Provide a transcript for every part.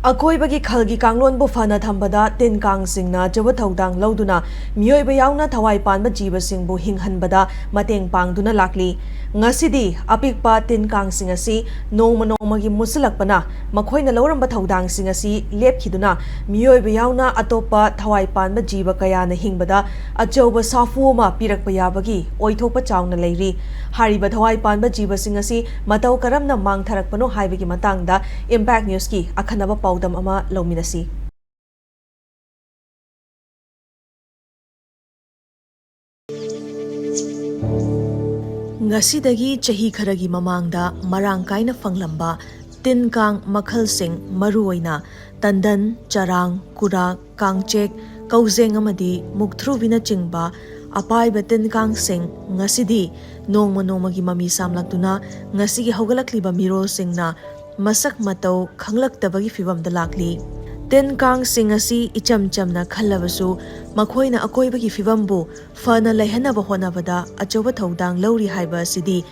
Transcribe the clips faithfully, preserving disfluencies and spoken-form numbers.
ꯑꯀꯣꯏꯕꯒꯤ ꯈꯜꯒꯤ ꯀꯥꯡꯂꯣꯟꯕꯨ ꯐꯅ ꯊꯝꯕꯗ ꯇꯤꯟ ꯀꯥꯡꯁꯤꯡꯅ ꯑꯆꯧꯕ ꯊꯧꯗꯥꯡ ꯂꯧꯗꯨꯅ ꯃꯤꯑꯣꯏꯕ ꯌꯥꯎꯅ ꯊꯋꯥꯏ ꯄꯥꯟꯕ ꯖꯤꯕꯁꯤꯡꯕꯨ ꯍꯤꯡꯍꯟꯕꯗ ꯃꯇꯦꯡ ꯄꯥꯡꯗꯨꯅ ꯂꯥꯛꯂꯤ꯫ ꯉꯁꯤꯗꯤ ꯑꯄꯤꯛꯄ ꯇꯤꯟ ꯀꯥꯡꯁꯤꯡ ꯑꯁꯤ ꯅꯣꯡꯃ ꯅꯣꯡꯃꯒꯤ ꯃꯨꯠꯁꯤꯜꯂꯛꯄꯅ ꯃꯈꯣꯏꯅ ꯂꯧꯔꯝꯕ ꯊꯧꯗꯥꯡꯁꯤꯡ ꯑꯁꯤ ꯂꯦꯞꯈꯤꯗꯨꯅ ꯃꯤꯑꯣꯏꯕ ꯌꯥꯎꯅ ꯑꯇꯣꯞꯄ ꯊꯋꯥꯏ ꯄꯥꯟꯕ ꯖꯤꯕ ꯀꯌꯥꯅ ꯍꯤꯡꯕꯗ ꯑꯆꯧꯕ ꯁꯥꯐꯨ ꯑꯃ ꯄꯤꯔꯛꯄ ꯌꯥꯕꯒꯤ ꯑꯣꯏꯊꯣꯛꯄ ꯆꯥꯎꯅ ꯂꯩꯔꯤ꯫ ꯍꯥꯏꯔꯤꯕ ꯊꯋꯥꯏ ꯄꯥꯟꯕ ꯖꯤꯕꯁꯤꯡ ꯑꯁꯤ ꯃꯇꯧ ꯀꯔꯝꯅ ꯃꯥꯡꯊꯔꯛꯄꯅꯣ ꯍꯥꯏꯕꯒꯤ ꯃꯇꯥꯡꯗ Impact Newsꯀꯤ ꯑꯈꯟꯅꯕ ꯄꯥꯎꯗꯝ ꯑꯃ ꯂꯧꯃꯤꯟꯅꯁꯤ꯫ ꯉꯁꯤꯗꯒꯤ ꯆꯍꯤ ꯈꯔꯒꯤ ꯃꯃꯥꯡꯗ ꯃꯔꯥꯡ ꯀꯥꯏꯅ ꯐꯪꯂꯝꯕ ꯇꯤꯟ ꯀꯥꯡ ꯃꯈꯜꯁꯤꯡ, ꯃꯔꯨꯑꯣꯏꯅ ꯇꯟꯗꯟ, ꯆꯔꯥꯡ, ꯀꯨꯔꯥꯛ, ꯀꯥꯡꯆꯦꯛ, ꯀꯧꯖꯦꯡ ꯑꯃꯗꯤ ꯃꯨꯛꯊ꯭ꯔꯨꯕꯤꯅꯆꯤꯡꯕ ꯑꯄꯥꯏꯕ ꯇꯤꯟ ꯀꯥꯡꯁꯤꯡ ꯉꯁꯤꯗꯤ ꯅꯣꯡꯃ ꯅꯣꯡꯃꯒꯤ ꯃꯃꯤ ꯁꯥꯝꯂꯛꯇꯨꯅ ꯉꯁꯤꯒꯤ ꯍꯧꯒꯠꯂꯛꯂꯤꯕ ꯃꯤꯔꯣꯜꯁꯤꯡꯅ ꯃꯁꯛ ꯃꯇꯧ ꯈꯪꯂꯛꯇꯕꯒꯤ ꯐꯤꯚꯝꯗ ꯂꯥꯛꯂꯤ꯫ ꯇꯤꯟ ꯀꯥꯡꯁꯤꯡ ꯑꯁꯤ ꯏꯆꯝ ꯆꯝꯅ ꯈꯜꯂꯕꯁꯨ, ꯃꯈꯣꯏꯅ ꯑꯀꯣꯏꯕꯒꯤ ꯐꯤꯚꯝꯕꯨ ꯐꯅ ꯂꯩꯍꯟꯅꯕ ꯍꯣꯠꯅꯕꯗ ꯑꯆꯧꯕ ꯊꯧꯗꯥꯡ ꯂꯧꯔꯤ ꯍꯥꯏꯕ ꯑꯁꯤꯗꯤ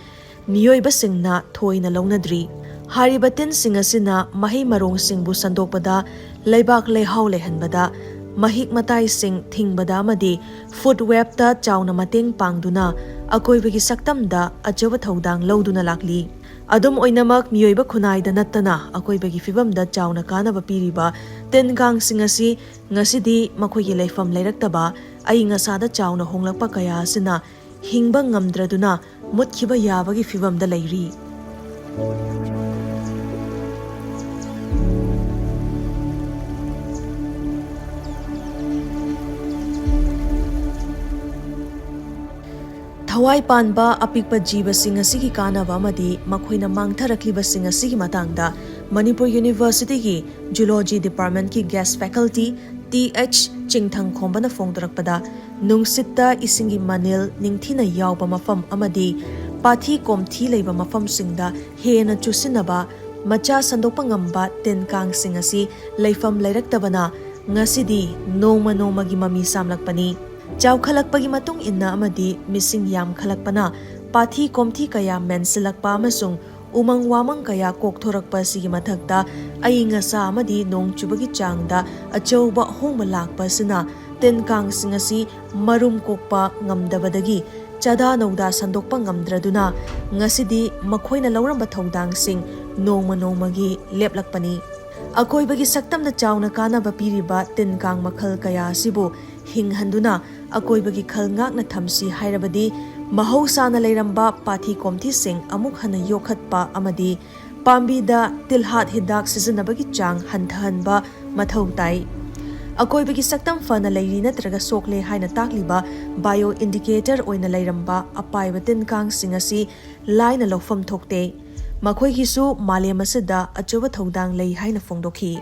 ꯃꯤꯑꯣꯏꯕꯁꯤꯡꯅ ꯊꯣꯏꯅ ꯂꯧꯅꯗ꯭ꯔꯤ꯫ ꯍꯥꯏꯔꯤꯕ ꯇꯤꯟꯁꯤꯡ ꯑꯁꯤꯅ ꯃꯍꯩ ꯃꯔꯣꯡꯁꯤꯡꯕꯨ ꯁꯟꯗꯣꯛꯄꯗ, ꯂꯩꯕꯥꯛ ꯂꯩꯍꯥꯎ ꯂꯩꯍꯟꯕꯗ, ꯃꯍꯤꯛ ꯃꯇꯥꯏꯁꯤꯡ ꯊꯤꯡꯕꯗ ꯑꯃꯗꯤ ꯐꯨꯗ ꯋꯦꯕꯇ ꯆꯥꯎꯅ ꯃꯇꯦꯡ ꯄꯥꯡꯗꯨꯅ ꯑꯀꯣꯏꯕꯒꯤ ꯁꯛꯇꯝꯗ ꯑꯆꯧꯕ ꯊꯧꯗꯥꯡ ꯂꯧꯗꯨꯅ ꯂꯥꯛꯂꯤ꯫ ꯑꯗꯨꯝ ꯑꯣꯏꯅꯃꯛ, ꯃꯤꯑꯣꯏꯕ ꯈꯨꯟꯅꯥꯏꯗ ꯅꯠꯇꯅ ꯑꯀꯣꯏꯕꯒꯤ ꯐꯤꯕꯝꯗ ꯆꯥꯎꯅ ꯀꯥꯟꯅꯕ ꯄꯤꯔꯤꯕ ꯇꯤꯟ ꯀꯥꯡꯁꯤꯡ ꯑꯁꯤ ꯉꯁꯤꯗꯤ ꯃꯈꯣꯏꯒꯤ ꯂꯩꯐꯝ ꯂꯩꯔꯛꯇꯕ, ꯑꯏꯪ ꯑꯁꯥꯗ ꯆꯥꯎꯅ ꯍꯣꯡꯂꯛꯄ ꯀꯌꯥ ꯑꯁꯤꯅ ꯍꯤꯡꯕ ꯉꯝꯗ꯭ꯔꯗꯨꯅ ꯃꯨꯠꯈꯤꯕ ꯌꯥꯕꯒꯤ ꯐꯤꯕꯝꯗ ꯂꯩꯔꯤ꯫ ꯊꯋꯥꯏ ꯄꯥꯟꯕ ꯑꯄꯤꯛꯄ ꯖꯤꯕꯁꯤꯡ ꯑꯁꯤꯒꯤ ꯀꯥꯟꯅꯕ ꯑꯃꯗꯤ ꯃꯈꯣꯏꯅ ꯃꯥꯡꯊꯔꯛꯂꯤꯕꯁꯤꯡ ꯑꯁꯤꯒꯤ ꯃꯇꯥꯡꯗ ꯃꯅꯤꯄꯨꯔ ꯌꯨꯅꯤꯚꯔꯁꯤꯇꯤꯒꯤ ꯖꯨꯂꯣꯖꯤ ꯗꯤꯄꯥꯔꯠꯃꯦꯟꯠꯀꯤ ꯒꯦꯁ꯭ꯠ ꯐꯦꯀꯜꯇꯤ ꯇꯤ ꯑꯩꯆ ꯆꯤꯡꯊꯪꯈꯣꯝꯕꯅ ꯐꯣꯡꯗꯣꯔꯛꯄꯗ, ꯅꯨꯡꯁꯤꯠꯇ ꯏꯁꯤꯡꯒꯤ ꯃꯅꯤꯜ ꯅꯤꯡꯊꯤꯅ ꯌꯥꯎꯕ ꯃꯐꯝ ꯑꯃꯗꯤ ꯄꯥꯊꯤ ꯀꯣꯝꯊꯤ ꯂꯩꯕ ꯃꯐꯝꯁꯤꯡꯗ ꯍꯦꯟꯅ ꯆꯨꯁꯤꯟꯅꯕ, ꯃꯆꯥ ꯁꯟꯗꯣꯛꯄ ꯉꯝꯕ ꯇꯤꯟ ꯀꯥꯡꯁꯤꯡ ꯑꯁꯤ ꯂꯩꯐꯝ ꯂꯩꯔꯛꯇꯕꯅ ꯉꯁꯤꯗꯤ ꯅꯣꯡꯃ ꯅꯣꯡꯃꯒꯤ ꯃꯃꯤ ꯁꯥꯝꯂꯛꯄꯅꯤ꯫ ꯆꯥꯎꯈꯠꯂꯛꯄꯒꯤ ꯃꯇꯨꯡ ꯏꯟꯅ ꯑꯃꯗꯤ ꯃꯤꯁꯤꯡ ꯌꯥꯝꯈꯠꯂꯛꯄꯅ ꯄꯥꯊꯤ ꯀꯣꯝꯊꯤ ꯀꯌꯥ ꯃꯦꯟꯁꯤꯜꯂꯛꯄ ꯑꯃꯁꯨꯡ ꯎꯃꯪ ꯋꯥꯃꯪ ꯀꯌꯥ ꯀꯣꯛꯊꯣꯔꯛꯄ ꯑꯁꯤꯒꯤ ꯃꯊꯛꯇ, ꯑꯏꯪ ꯑꯁꯥ ꯑꯃꯗꯤ ꯅꯣꯡ ꯆꯨꯕꯒꯤ ꯆꯥꯡꯗ ꯑꯆꯧꯕ ꯑꯍꯣꯡꯕ ꯂꯥꯛꯄ ꯑꯁꯤꯅ ꯇꯤꯟ ꯀꯥꯡꯁꯤꯡ ꯑꯁꯤ ꯃꯔꯨꯝ ꯀꯣꯛꯄ ꯉꯝꯗꯕꯗꯒꯤ ꯆꯥꯗꯥ ꯅꯧꯗꯥ ꯁꯟꯗꯣꯛꯄ ꯉꯝꯗ꯭ꯔꯗꯨꯅ, ꯉꯁꯤꯗꯤ ꯃꯈꯣꯏꯅ ꯂꯧꯔꯝꯕ ꯊꯧꯗꯥꯡꯁꯤꯡ ꯅꯣꯡꯃ ꯅꯣꯡꯃꯒꯤ ꯂꯦꯞꯂꯛꯄꯅꯤ꯫ ꯑꯀꯣꯏꯕꯒꯤ ꯁꯛꯇꯝꯗ ꯆꯥꯎꯅ ꯀꯥꯟꯅꯕ ꯄꯤꯔꯤꯕ ꯇꯤꯟ ꯀꯥꯡ ꯃꯈꯜ ꯀꯌꯥ ꯑꯁꯤꯕꯨ ꯍꯤꯡꯍꯟꯗꯨꯅ ꯑꯀꯣꯏꯕꯒꯤ ꯈꯜ ꯉꯥꯛꯅ ꯊꯝꯁꯤ ꯍꯥꯏꯔꯕꯗꯤ, ꯃꯍꯧꯁꯥꯅ ꯂꯩꯔꯝꯕ ꯄꯥꯊꯤ ꯀꯣꯝꯊꯤꯁꯤꯡ ꯑꯃꯨꯛ ꯍꯟꯅ ꯌꯣꯛꯈꯠꯄ ꯑꯃꯗꯤ ꯄꯥꯝꯕꯤꯗ ꯇꯤꯜꯍꯥꯠ ꯍꯤꯗꯥꯛ ꯁꯤꯖꯤꯟꯅꯕꯒꯤ ꯆꯥꯡ ꯍꯟꯊꯍꯟꯕ ꯃꯊꯧ ꯇꯥꯏ꯫ ꯑꯀꯣꯏꯕꯒꯤ ꯁꯛꯇꯝ ꯐꯅ ꯂꯩꯔꯤ ꯅꯠꯇ꯭ꯔꯒ ꯁꯣꯛꯂꯦ ꯍꯥꯏꯅ ꯇꯥꯛꯂꯤꯕ bio indicator ꯑꯣꯏꯅ ꯂꯩꯔꯝꯕ ꯑꯄꯥꯏꯕ ꯇꯤꯟ ꯀꯥꯡꯁꯤꯡ ꯑꯁꯤ ꯂꯥꯏꯅ ꯂꯧꯐꯝ ꯊꯣꯛꯇꯦ꯫ ꯃꯈꯣꯏꯒꯤꯁꯨ ꯃꯥꯂꯦꯝ ꯑꯁꯤꯗ ꯑꯆꯧꯕ ꯊꯧꯗꯥꯡ ꯂꯩ ꯍꯥꯏꯅ ꯐꯣꯡꯗꯣꯛꯈꯤ꯫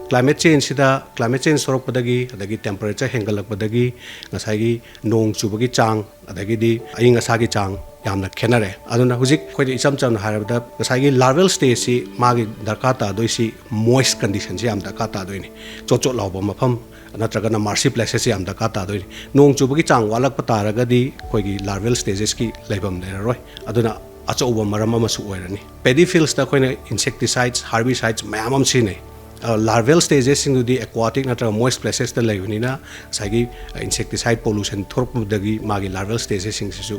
Climate changeꯁꯤꯗ, climate change ꯊꯣꯔꯛꯄꯗꯒꯤ, ꯑꯗꯒꯤ temperature ꯍꯦꯟꯒꯠꯂꯛꯄꯗꯒꯤ ꯉꯁꯥꯏꯒꯤ ꯅꯣꯡ ꯆꯨꯕꯒꯤ ꯆꯥꯡ, ꯑꯗꯒꯤꯗꯤ ꯑꯏꯪ ꯑꯁꯥꯒꯤ ꯆꯥꯡ ꯌꯥꯝꯅ ꯈꯦꯠꯅꯔꯦ꯫ ꯑꯗꯨꯅ ꯍꯧꯖꯤꯛ ꯑꯩꯈꯣꯏꯗ ꯏꯆꯝ ꯆꯝꯅ ꯍꯥꯏꯔꯕꯗ, ꯉꯁꯥꯏꯒꯤ larval stageꯁꯤ ꯃꯥꯒꯤ ꯗꯔꯀꯥꯔ ꯇꯥꯗꯣꯏꯁꯤ moist conditionꯁꯤ ꯌꯥꯝ ꯗꯔꯀꯥꯔ ꯇꯥꯗꯣꯏꯅꯤ꯫ ꯆꯣꯠ ꯆꯣꯠ ꯂꯥꯎꯕ ꯃꯐꯝ ꯅꯠꯇ꯭ꯔꯒꯅ marshy places ꯌꯥꯝ ꯗꯔꯀꯥꯔ ꯇꯥꯗꯣꯏꯅꯤ꯫ ꯅꯣꯡ ꯆꯨꯕꯒꯤ ꯆꯥꯡ ꯋꯥꯠꯂꯛꯄ ꯇꯥꯔꯒꯗꯤ ꯑꯩꯈꯣꯏꯒꯤ larval stagesꯀꯤ ꯂꯩꯐꯝ ꯂꯩꯔꯔꯣꯏ꯫ ꯑꯗꯨꯅ ꯑꯆꯧꯕ ꯃꯔꯝ ꯑꯃꯁꯨ ꯑꯣꯏꯔꯅꯤ꯫ Paddy fieldsꯇ ꯑꯩꯈꯣꯏꯅ insecticides, herbicides ꯃꯌꯥꯝ ꯑꯃ ꯁꯤꯖꯤꯟꯅꯩ꯫ ꯑ, larval stagesꯁꯤꯡꯗꯨꯗꯤ aquatic ꯅꯠꯇ꯭ꯔꯒ moist placesꯇ ꯂꯩꯕꯅꯤꯅ ꯉꯁꯥꯏꯒꯤ insecticide pollution ꯊꯣꯛꯂꯛꯄꯗꯒꯤ ꯃꯥꯒꯤ larval stagesꯁꯤꯡꯁꯤꯁꯨ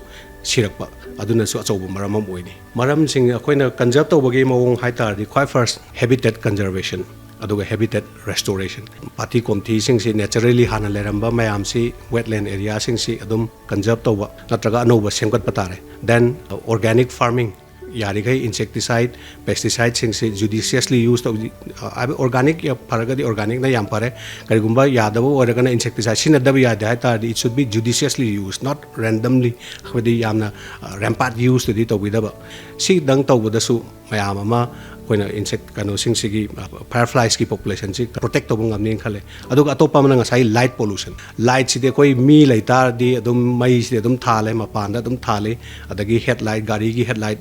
ꯁꯤꯔꯛꯄ, ꯑꯗꯨꯅꯁꯨ ꯑꯆꯧꯕ ꯃꯔꯝ ꯑꯃ ꯑꯣꯏꯅꯤ꯫ ꯃꯔꯝꯁꯤꯡ ꯑꯩꯈꯣꯏꯅ conserve ꯇꯧꯕꯒꯤ ꯃꯑꯣꯡ ꯍꯥꯏ ꯇꯥꯔꯗꯤ, ꯈ꯭ꯋꯥꯏ first habitat conservation, ꯑꯗꯨꯒ habitat restoration꯫ ꯄꯥꯊꯤ ꯀꯣꯝꯊꯤꯁꯤꯡꯁꯤ, naturally ꯍꯥꯟꯅ ꯂꯩꯔꯝꯕ ꯃꯌꯥꯝꯁꯤ, wetland areaꯁꯤꯡꯁꯤ ꯑꯗꯨꯝ conserve ꯇꯧꯕ ꯅꯠꯇ꯭ꯔꯒ ꯑꯅꯧꯕ ꯁꯦꯝꯒꯠꯄ ꯇꯥꯔꯦ꯫ Then, uh, organic farming, ꯌꯥꯔꯤꯈꯩ insecticide, pesticideꯁꯤꯡꯁꯤ judiciously use ꯇꯧ-, ꯑ, ꯍꯥꯏꯕꯗꯤ organic ꯌꯥꯝ ꯐꯔꯒꯗꯤ organicꯅ ꯌꯥꯝ ꯐꯔꯦ꯫ ꯀꯔꯤꯒꯨꯝꯕ ꯌꯥꯗꯕ ꯑꯣꯏꯔꯒꯅ, insecticide ꯁꯤꯖꯤꯟꯅꯗꯕ ꯌꯥꯗꯦ ꯍꯥꯏ ꯇꯥꯔꯗꯤ, it should be judiciously used, not randomly, ꯍꯥꯏꯕꯗꯤ ꯌꯥꯝꯅ, ꯑ, rampant useꯇꯨꯗꯤ ꯇꯧꯕꯤꯗꯕ꯫ ꯁꯤꯗꯪ ꯇꯧꯕꯗꯁꯨ ꯃꯌꯥꯝ ꯑꯃ ꯑꯩꯈꯣꯏꯅ insect ꯀꯩꯅꯣꯁꯤꯡꯁꯤꯒꯤ, ꯑ, firefliesꯀꯤ populationꯁꯤ protect ꯇꯧꯕ ꯉꯝꯅꯤꯅ ꯈꯜꯂꯦ꯫ ꯑꯗꯨꯒ ꯑꯇꯣꯞꯄ ꯑꯃꯅ ꯉꯁꯥꯏ light pollution꯫ Lightꯁꯤꯗꯤ ꯑꯩꯈꯣꯏ ꯃꯤ ꯂꯩ ꯇꯥꯔꯗꯤ ꯑꯗꯨꯝ ꯃꯩꯁꯤꯗꯤ ꯑꯗꯨꯝ ꯊꯥꯜꯂꯦ, ꯃꯄꯥꯟꯗ ꯑꯗꯨꯝ ꯊꯥꯜꯂꯤ, ꯑꯗꯒꯤ headlight, ꯒꯥꯔꯤꯒꯤ headlight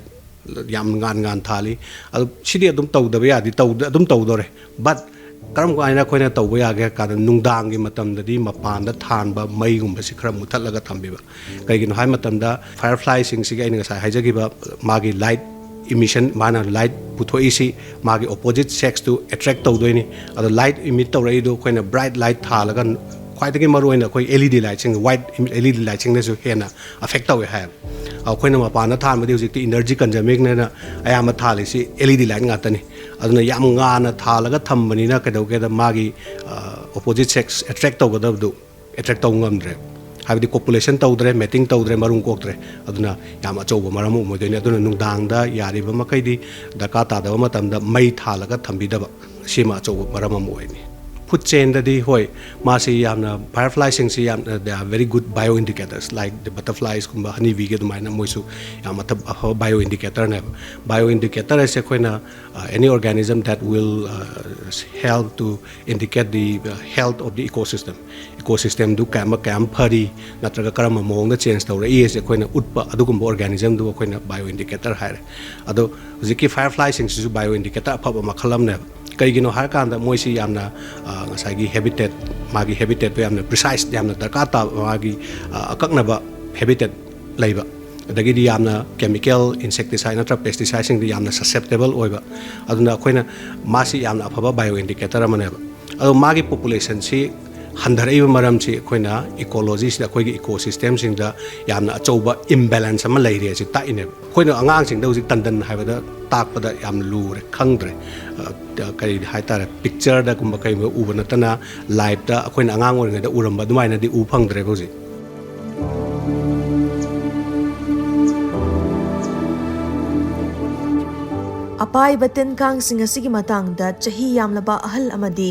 ꯌꯥꯝ ꯉꯥꯟ ꯉꯥꯟ ꯊꯥꯜꯂꯤ꯫ ꯑꯗꯨ ꯁꯤꯗꯤ ꯑꯗꯨꯝ ꯇꯧꯗꯕ ꯌꯥꯗꯦ, ꯇꯧꯗ-, ꯑꯗꯨꯝ ꯇꯧꯗꯣꯔꯦ꯫ But ꯀꯔꯝ ꯀꯥꯏꯅ ꯑꯩꯈꯣꯏꯅ ꯇꯧꯕ ꯌꯥꯒꯦ ꯍꯥꯏ ꯀꯥꯟꯗ, ꯅꯨꯡꯗꯥꯡꯒꯤ ꯃꯇꯝꯗꯗꯤ ꯃꯄꯥꯟꯗ ꯊꯥꯟꯕ ꯃꯩꯒꯨꯝꯕꯁꯤ ꯈꯔ ꯃꯨꯊꯠꯂꯒ ꯊꯝꯕꯤꯕ꯫ ꯀꯩꯒꯤꯅꯣ ꯍꯥꯏ ꯃꯇꯝꯗ, ꯐꯥꯌꯔꯐ꯭ꯂꯥꯏꯁꯤꯡꯁꯤꯒꯤ ꯑꯩꯅ ꯉꯁꯥꯏ ꯍꯥꯏꯖꯈꯤꯕ ꯃꯥꯒꯤ ꯂꯥꯏꯠ ꯏꯃꯤꯁꯟ, ꯃꯥꯅ ꯂꯥꯏꯠ ꯄꯨꯊꯣꯛꯏꯁꯤ ꯃꯥꯒꯤ ꯑꯣꯄꯣꯖꯤꯠ ꯁꯦꯛꯁꯇꯨ ꯑꯦꯇ꯭ꯔꯦꯛ ꯇꯧꯗꯣꯏꯅꯤ꯫ ꯑꯗꯣ ꯂꯥꯏꯠ ꯏꯃꯤꯠ ꯇꯧꯔꯛꯏꯗꯣ ꯑꯩꯈꯣꯏꯅ ꯕ꯭ꯔꯥꯏꯠ ꯂꯥꯏꯠ ꯊꯥꯜꯂꯒ, ꯈ꯭ꯋꯥꯏꯗꯒꯤ ꯃꯔꯨꯑꯣꯏꯅ ꯑꯩꯈꯣꯏ ꯑꯦꯜ ꯏ ꯗꯤ ꯂꯥꯏꯠꯁꯤꯡ, ꯋꯥꯏꯠ ꯑꯦꯜ ꯏ ꯗꯤ ꯂꯥꯏꯠꯁꯤꯡꯅꯁꯨ ꯍꯦꯟꯅ ꯑꯐꯦꯛ ꯇꯧꯋꯦ ꯍꯥꯏꯌꯦꯕ꯫ ꯑꯩꯈꯣꯏꯅ ꯃꯄꯥꯟꯗ ꯊꯥꯟꯕꯗꯤ ꯍꯧꯖꯤꯛꯇꯤ ꯏꯅꯔꯖꯤ ꯀꯟꯖꯃꯤꯡꯅ ꯑꯌꯥꯝꯕ ꯊꯥꯜꯂꯤꯁꯤ ꯑꯦꯜ ꯏ ꯗꯤ ꯂꯥꯏꯠ ꯉꯥꯛꯇꯅꯤ꯫ ꯑꯗꯨꯅ ꯌꯥꯝ ꯉꯥꯟꯅ ꯊꯥꯜꯂꯒ ꯊꯝꯕꯅꯤꯅ ꯀꯩꯗꯧꯒꯦꯗ, ꯃꯥꯒꯤ ꯑꯣꯄꯣꯖꯤꯠ ꯁꯦꯛꯁ ꯑꯦꯇ꯭ꯔꯦꯛ ꯇꯧꯒꯗꯕꯗꯨ ꯑꯦꯇ꯭ꯔꯦꯛ ꯇꯧꯕ ꯉꯝꯗ꯭ꯔꯦ꯫ ꯍꯥꯏꯕꯗꯤ ꯀꯣꯄꯨꯂꯦꯁꯟ ꯇꯧꯗ꯭ꯔꯦ, ꯃꯦꯇꯤꯡ ꯇꯧꯗ꯭ꯔꯦ, ꯃꯔꯨꯝ ꯀꯣꯛꯇ꯭ꯔꯦ꯫ ꯑꯗꯨꯅ ꯌꯥꯝ ꯑꯆꯧꯕ ꯃꯔꯝ ꯑꯃ ꯑꯣꯏꯗꯣꯏꯅꯤ꯫ ꯑꯗꯨꯅ ꯅꯨꯡꯗꯥꯡꯗ ꯌꯥꯔꯤꯕ ꯃꯈꯩꯗꯤ ꯗꯔꯀꯥꯔ ꯇꯥꯗꯕ ꯃꯇꯝꯗ ꯃꯩ ꯊꯥꯜꯂꯒ ꯊꯝꯕꯤꯗꯕ, ꯁꯤꯃ ꯑꯆꯧꯕ ꯃꯔꯝ ꯑꯃ ꯑꯣꯏꯅꯤ꯫ ꯐꯨꯗ ꯆꯦꯟꯗꯗꯤ ꯍꯣꯏ, ꯃꯥꯁꯤ ꯌꯥꯝꯅ, ꯐꯥꯌꯔꯐ꯭ꯂꯥꯏꯁꯤꯡꯁꯤ ꯌꯥꯝꯅ, they are very good bio indicators, like the butterfliesꯀꯨꯝꯕ, ꯍꯅꯤꯕꯤꯒꯤ ꯑꯗꯨꯃꯥꯏꯅ ꯃꯣꯏꯁꯨ ꯌꯥꯝ ꯑꯊ-, ꯑꯐꯕ ꯕꯥꯏꯑꯣ ꯏꯟꯗꯤꯀꯦꯇꯔꯅꯦꯕ꯫ ꯕꯥꯏꯑꯣ ꯏꯟꯗꯤꯀꯦꯇꯔ ꯍꯥꯏꯁꯦ ꯑꯩꯈꯣꯏꯅ, uh, any organism that will, uh, help to indicate the, uh, health of the ecosystem, ecosystemꯗꯨ ꯀꯌꯥꯝ, ꯀꯌꯥꯝ ꯐꯔꯤ, ꯅꯠꯇ꯭ꯔꯒ ꯀꯔꯝꯕ ꯃꯑꯣꯡꯗ ꯆꯦꯟꯖ ꯇꯧꯔꯛꯏ ꯍꯥꯏꯁꯦ ꯑꯩꯈꯣꯏꯅ ꯎꯠꯄ ꯑꯗꯨꯒꯨꯝꯕ organismꯗꯨ ꯑꯩꯈꯣꯏꯅ ꯕꯥꯏꯑꯣ ꯏꯟꯗꯤꯀꯦꯇꯔ ꯍꯥꯏꯔꯦ꯫ ꯑꯗꯣ ꯍꯧꯖꯤꯛꯀꯤ ꯐꯥꯌꯔꯐ꯭ꯂꯥꯏꯁꯤꯡꯁꯤꯁꯨ ꯕꯥꯏꯑꯣ ꯏꯟꯗꯤꯀꯦꯇꯔ ꯑꯐꯕ ꯃꯈꯜ ꯑꯃꯅꯦꯕ꯫ ꯀꯩꯒꯤꯅꯣ ꯍꯥꯏꯔꯀꯥꯟꯗ ꯃꯣꯏꯁꯤ ꯌꯥꯝꯅ, ꯑ, ꯉꯁꯥꯏꯒꯤ ꯍꯦꯕꯤꯇꯦꯠ, ꯃꯥꯒꯤ ꯍꯦꯕꯤꯇꯦꯠꯇꯣ ꯌꯥꯝꯅ ꯄ꯭ꯔꯤꯁꯥꯏꯁ, ꯌꯥꯝꯅ ꯗꯔꯀꯥꯔ ꯇꯥꯕ, ꯃꯥꯒꯤ, ꯑ, ꯑꯀꯛꯅꯕ ꯍꯦꯕꯤꯇꯦꯠ ꯂꯩꯕ, ꯑꯗꯒꯤꯗꯤ ꯌꯥꯝꯅ ꯀꯦꯃꯤꯀꯦꯜ, ꯏꯟꯁꯦꯛꯇꯤꯁꯥꯏꯠ ꯅꯠꯇ꯭ꯔꯒ ꯄꯦꯁꯇꯤꯁꯥꯏꯠꯁꯤꯡꯗ ꯌꯥꯝꯅ ꯁꯁꯦꯞꯇꯦꯕꯜ ꯑꯣꯏꯕ꯫ ꯑꯗꯨꯅ ꯑꯩꯈꯣꯏꯅ ꯃꯥꯁꯤ ꯌꯥꯝꯅ ꯑꯐꯕ ꯕꯥꯏꯑꯣ ꯏꯟꯗꯤꯀꯦꯇꯔ ꯑꯃꯅꯦꯕ꯫ ꯑꯗꯣ ꯃꯥꯒꯤ ꯄꯣꯄꯨꯂꯦꯁꯟꯁꯤ ꯍꯟꯊꯔꯛꯏꯕ ꯃꯔꯝꯁꯤ ꯑꯩꯈꯣꯏꯅ ꯏꯀꯣꯂꯣꯖꯤꯁꯤꯗ, ꯑꯩꯈꯣꯏꯒꯤ ꯏꯀꯣꯁꯤꯁꯇꯦꯝꯁꯤꯡꯗ ꯌꯥꯝꯅ ꯑꯆꯧꯕ ꯏꯝꯕꯦꯂꯦꯟꯁ ꯑꯃ ꯂꯩꯔꯦ ꯑꯁꯤ ꯇꯥꯛꯏꯅꯦꯕ꯫ ꯑꯩꯈꯣꯏꯅ ꯑꯉꯥꯡꯁꯤꯡꯗ ꯍꯧꯖꯤꯛ ꯇꯟꯗꯟ ꯍꯥꯏꯕꯗ ꯇꯥꯛꯄꯗ ꯌꯥꯝ ꯂꯨꯔꯦ, ꯈꯪꯗ꯭ꯔꯦ꯫ ꯑ, ꯀꯔꯤ ꯍꯥꯏꯇꯥꯔꯦ, ꯄꯤꯛꯆꯔꯗꯒꯨꯝꯕ ꯀꯩꯒꯨꯝꯕ ꯎꯕ ꯅꯠꯇꯅ ꯂꯥꯏꯐꯇ ꯑꯩꯈꯣꯏꯅ ꯑꯉꯥꯡ ꯑꯣꯏꯔꯤꯉꯩꯗ ꯎꯔꯝꯕ ꯑꯗꯨꯃꯥꯏꯅꯗꯤ ꯎ ꯐꯪꯗ꯭ꯔꯦꯕ ꯍꯧꯖꯤꯛ꯫ ꯑꯄꯥꯏꯕ ꯇꯤꯟ ꯀꯥꯡꯁꯤꯡ ꯑꯁꯤꯒꯤ ꯃꯇꯥꯡꯗ ꯆꯍꯤ ꯌꯥꯝꯂꯕ ꯑꯍꯜ ꯑꯃꯗꯤ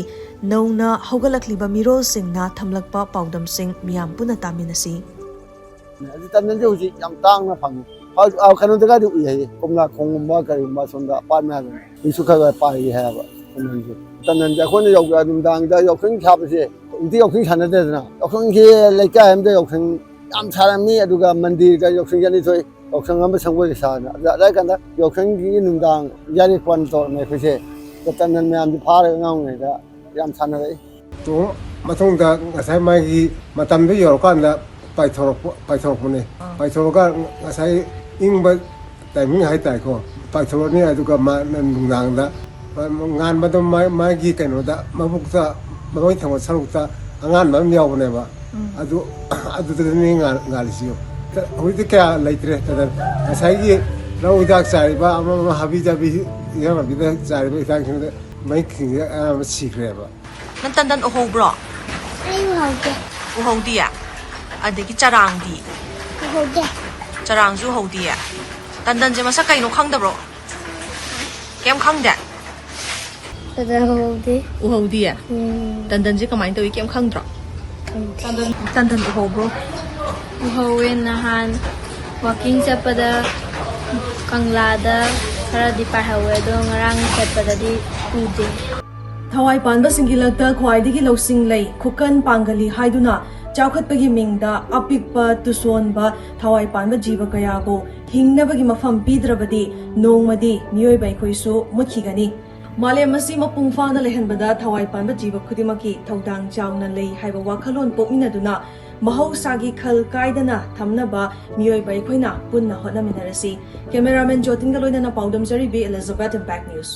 ꯅꯧꯅ ꯍꯧꯒꯠꯂꯛꯂꯤꯕ ꯃꯤꯔꯣꯜꯁꯤꯡꯅ ꯊꯝꯂꯛꯄ ꯄꯥꯎꯗꯝꯁꯤꯡ ꯃꯤꯌꯥꯝ ꯄꯨꯟꯅ ꯇꯥꯃꯤꯟꯅꯁꯤ꯫ ꯑꯗꯨ ꯇꯟꯗꯟꯁꯦ ꯍꯧꯖꯤꯛ ꯌꯥꯝ ꯇꯥꯡꯅ ꯐꯪꯉꯤ꯫ ꯍꯧꯖꯤꯛ, ꯑꯥ, ꯀꯩꯅꯣꯗꯒꯗꯤ ꯎꯏ ꯍꯥꯏꯌꯦ, ꯀꯣꯝꯂꯥꯈꯣꯡꯒꯨꯝꯕ ꯀꯔꯤꯒꯨꯝꯕ ꯁꯣꯝꯗ ꯄꯥꯠ ꯃꯌꯥꯗꯅꯦ, ꯍꯧꯖꯤꯛꯁꯨ ꯈꯔ ꯈꯔ ꯄꯥꯏꯔꯤ ꯍꯥꯏꯌꯦꯕ ꯇꯟꯗꯟꯁꯦ꯫ ꯇꯟꯗꯟꯁꯦ ꯑꯩꯈꯣꯏꯅ ꯌꯧ-, ꯅꯨꯡꯗꯥꯡꯗ ꯌꯥꯎꯁꯪ ꯁꯥꯕꯁꯦ, ꯍꯧꯖꯤꯛꯇꯤ ꯌꯥꯎꯁꯪ ꯁꯥꯟꯅꯗ꯭ꯔꯦꯗꯅ, ꯌꯥꯎꯁꯪꯁꯦ ꯂꯩꯀꯥꯏ ꯑꯃꯗ ꯌꯥꯎꯁꯪ ꯌꯥꯝ ꯁꯥꯔꯝꯃꯤ꯫ ꯑꯗꯨꯒ ꯃꯟꯗꯤꯔꯒ ꯌꯥꯎꯁꯪ ꯑꯅꯤ ꯊꯣꯛꯏ, ꯌꯥꯎꯁꯪ ꯑꯃ ꯁꯪꯒꯣꯏꯒ ꯁꯥꯗꯅ꯫ ꯑꯗ ꯑꯗꯥꯏ ꯀꯥꯟꯗ ꯌꯥꯎꯁꯪꯒꯤ ꯅꯨꯡꯗꯥꯡ ꯌꯥꯔꯦꯛꯄꯟ ꯇꯧꯔꯝꯃꯦ ꯑꯩꯈꯣꯏꯁꯦ꯫ ꯇꯟꯗꯟ ꯃꯌꯥꯝꯁꯤ ꯐꯥꯔꯒ ꯑꯉꯥꯡ ꯑꯣꯏꯔꯤꯉꯩꯗ ꯌꯥꯝ ꯁꯥꯟꯅꯔꯛꯏ꯫ ꯇꯣꯡ-, ꯃꯇꯨꯡꯗ ꯉꯁꯥꯏ ꯃꯥꯒꯤ ꯃꯇꯝꯗꯣ ꯌꯧꯔꯀꯥꯟꯗ ꯄꯥꯏꯊꯣꯔꯛꯄ, ꯄꯥꯏꯊꯣꯔꯛꯄꯅꯦ꯫ ꯑꯥ꯫ ꯄꯥꯏꯊꯣꯔꯛꯑꯒ ꯉꯁꯥꯏ ꯏꯪꯕ timing ꯍꯥꯏꯇꯥꯔꯦꯀꯣ, ꯄꯥꯏꯊꯣꯔꯛꯑꯅꯤ꯫ ꯑꯗꯨꯒ ꯃꯥ ꯅꯨꯡꯗꯥꯡꯗ ꯉꯥꯟꯕꯗꯣ ꯃꯥ-, ꯃꯥꯒꯤ ꯀꯩꯅꯣꯗ, ꯃꯕꯨꯛꯇ, ꯃꯃꯩ ꯊꯪꯕ ꯁꯔꯨꯛꯇ ꯑꯉꯥꯟꯕ ꯑꯃ ꯌꯥꯎꯕꯅꯦꯕ꯫ ꯎꯝ꯫ ꯑꯗꯨ, ꯑꯗꯨꯗꯅꯤ ꯉꯥ-, ꯉꯥꯜꯂꯤꯁꯤ꯫ ꯍꯧꯖꯤꯛꯇꯤ ꯀꯌꯥ ꯂꯩꯇ꯭ꯔꯦ꯫ ꯇꯟꯗꯟ ꯉꯁꯥꯏꯒꯤ ꯂꯧ ꯍꯤꯗꯥꯛ ꯆꯥꯏꯔꯤꯕ, ꯑꯃ ꯑꯃ ꯍꯥꯕꯤ ꯖꯥꯕꯤ ꯏꯟꯖꯥꯡ ꯅꯥꯄꯤꯗ ꯆꯥꯏꯔꯤꯕ ꯍꯤꯗꯥꯛꯁꯤꯡꯗ ꯃꯩ ꯈꯤꯡꯉꯒ ꯑꯌꯥꯝꯕ ꯁꯤꯈ꯭ꯔꯦꯕ꯫ ꯅꯪ ꯇꯟꯗꯟ ꯎꯍꯧꯕ꯭ꯔꯣ? ꯑꯩ ꯎꯍꯧꯗꯦ꯫ ꯎꯍꯧꯗꯤꯌꯦ? ꯑꯗꯒꯤ ꯆꯔꯥꯡꯗꯤ? ꯎꯍꯧꯗꯦ꯫ ꯆꯔꯥꯡꯁꯨ ꯎꯍꯧꯗꯤꯌꯦ? ꯇꯟꯗꯟꯁꯦ ꯃꯁꯛ ꯀꯩꯅꯣ ꯈꯪꯗꯕ꯭ꯔꯣ? ꯀꯩꯝ ꯈꯪꯗꯦ? ꯇꯟꯗꯟ ꯎꯍꯧꯗꯦ꯫ ꯎꯍꯧꯗꯤꯌꯦ? ꯎꯝ꯫ ꯇꯟꯗꯟꯁꯦ ꯀꯃꯥꯏꯅ ꯇꯧꯏ, ꯀꯩꯝ ꯈꯪꯗ꯭ꯔꯣ? ꯈꯪꯗꯦ꯫ ꯇꯟꯗꯟ ꯎꯍꯧꯕ꯭ꯔꯣ? ꯎꯍꯧꯋꯦ, ꯅꯍꯥꯟ walking ꯆꯠꯄꯗ ꯀꯪꯂꯥꯗ ꯈꯔꯗꯤ ꯄꯥꯏꯍꯧꯋꯦ, ꯑꯗꯣ ꯉꯔꯥꯡ ꯆꯠꯄꯗꯗꯤ ꯎꯗꯦ꯫ ꯊꯋꯥꯏ ꯄꯥꯟꯕꯁꯤꯡꯒꯤ ꯂꯛꯇ ꯈ꯭ꯋꯥꯏꯗꯒꯤ ꯂꯧꯁꯤꯡ ꯂꯩ, ꯈꯨꯀꯟ ꯄꯥꯡꯒꯜꯂꯤ ꯍꯥꯏꯗꯨꯅ ꯆꯥꯎꯈꯠꯄꯒꯤ ꯃꯤꯡꯗ ꯑꯄꯤꯛꯄ ꯇꯨꯁꯣꯟꯕ ꯊꯋꯥꯏ ꯄꯥꯟꯕ ꯖꯤꯕ ꯀꯌꯥꯕꯨ ꯍꯤꯡꯅꯕꯒꯤ ꯃꯐꯝ ꯄꯤꯗ꯭ꯔꯕꯗꯤ ꯅꯣꯡꯃꯗꯤ ꯃꯤꯑꯣꯏꯕ ꯑꯩꯈꯣꯏꯁꯨ ꯃꯨꯠꯈꯤꯒꯅꯤ꯫ ꯃꯥꯂꯦꯝ ꯑꯁꯤ ꯃꯄꯨꯡ ꯐꯥꯅ ꯂꯩꯍꯟꯕꯗ ꯊꯋꯥꯏ ꯄꯥꯟꯕ ꯖꯤꯕ ꯈꯨꯗꯤꯡꯃꯛꯀꯤ ꯊꯧꯗꯥꯡ ꯆꯥꯎꯅ ꯂꯩ ꯍꯥꯏꯕ ꯋꯥꯈꯜꯂꯣꯟ ꯄꯣꯛꯃꯤꯟꯅꯗꯨꯅ ꯃꯍꯧꯁꯥꯒꯤ ꯈꯜ ꯀꯥꯏꯗꯅ ꯊꯝꯅꯕ ꯃꯤꯑꯣꯏꯕ ꯑꯩꯈꯣꯏꯅ ꯄꯨꯟꯅ ꯍꯣꯠꯅꯃꯤꯟꯅꯔꯁꯤ꯫ Cameraman ꯖꯣꯇꯤꯟꯒ ꯂꯣꯏꯅꯅ ꯄꯥꯎꯗꯝ ꯖꯔꯤꯕꯤ, Elizabeth, Impact News꯫